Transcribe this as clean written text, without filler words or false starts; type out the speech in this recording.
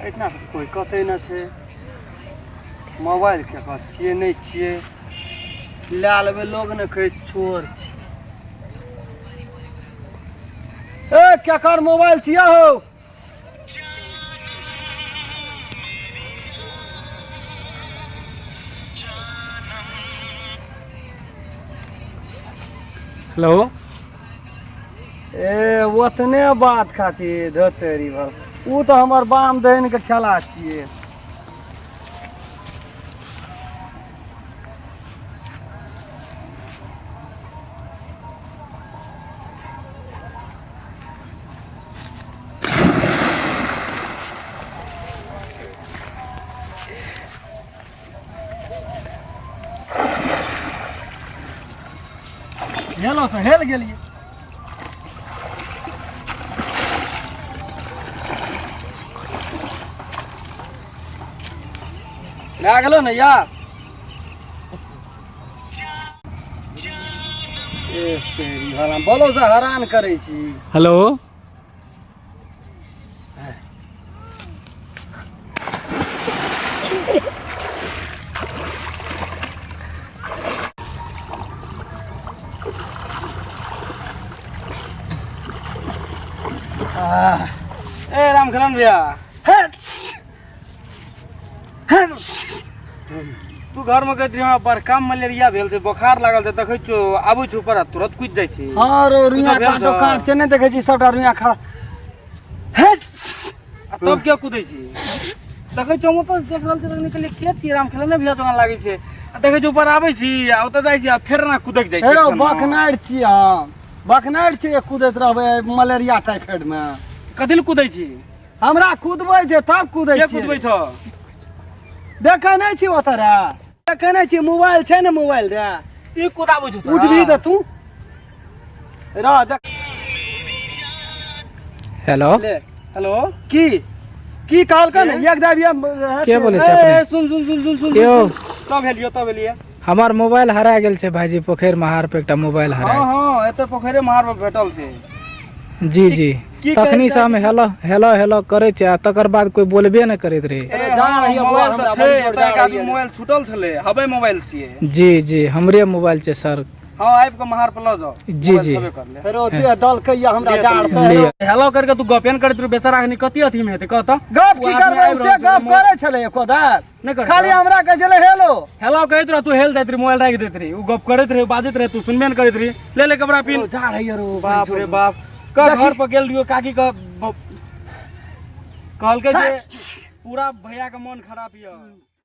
एहिठिना तऽ कोइ कतै नहि छै। मोबाइल केकर छियै नहि छियै, लए लेबै लोग ने कहै चोर छी। ए केकर मोबाइल छियै हौ? हेलो। ए ओतने बात खातिर धोतेरी भल, ओ तऽ हमर बाम दहिन के खेला छियै। हेलो तऽ हेल गेलियै। भए गेलो ने यार। ए तेरी भला, बोलो से हरान करै छी। हेलो। ए रामखलन भैया, तू घर में कहैत रही हमरा बड़का मलेरिया भेल छै, बोखार लागल छै, देखै छियौ आबै छौ ऊपर आ तुरंत कुदि जाइ छी। हँ रो, रुइया कुछो भेल काटो छौ? काट छै, नहि देखै छी सबटा रुइया खड़ा। हे आ तब किया कुदै छी? देखै छियौ हम ओतऽ देख रहल छी, तखन कहलियै के छियै, रामखेलन भैया जकाँ लागै छै। आ देखै छियौ ऊपर आबै छी आ ओतऽ जाइ छी आ फेर एना कुदकि जाइ छी। हे रौ, बकनारि छी हम, बकनारि छी, कुदैत रहबै मलेरिया टाइफाइड मे। कथी लए कुदै छी? हमरा कुदबै छै तब कुदै के छियै। कुदबै छौ? देखै नहि छी ओतऽ रे, देखै नहि छी मोबाइल छै ने, मोबाइल रे। ई कुदाबै छौ तोरा? उठबी तऽ तू रह देख। हेलो। ले। हेलो। की की कहलकै ने एक दाबी? के बोलै छै अपने? ए, सुन सुन सुन सुन सुन। यौ। तब हेलियो, तब हेलियो। हमर मोबाइल हरा गेल छै भाईजी, पोखरि महार पे एकटा मोबाइल हरा हँ हँ, एतऽ पोखरि महार पर भेटल छै। गेल। जी जी। की तखनी से कहै हम हेलो हेलो हेलो करै छियै आ तकर बाद कोई बोलबे नहि करैत रहै। ए, जा हँ, रही है, मोबाइल हमरा तऽ छै बड़ी जोर एतऽ जा एक रही आदमी है। मोबाइल छूटल छलै, हवे मोबाइल छियै। जी जी, हमरे मोबाइल छै सर। हँ, आबि कऽ महार पर लऽ जाओ। जी, मोबाइल जी। छेबे करले। फेरो देह दलकै या हमरा जाड़ से। लिअ। हेलो करके तू गपे ने करैत रहू, बेचारा अखनी कथी अथी में हेतै कह तऽ। गप की ओ आदमी करबै आबि से रहल छै, गप करै छलै एको दार नहि करै खाली छलै। हमरा कहै छलै हेलो हेलो कहैत रह, तू हेल जाइत रही, मोबाइल राखि दैत रही। ओ गप करैत रहे, बाजैत रहे, तू सुनबे ने करैत रही। ले ले कपड़ा पिन। जाड़ है रो। बाप रे बाप, क घर पर गेल रहियो, काकी के कहलकै जे पूरा भैया के मन खराब यऽ।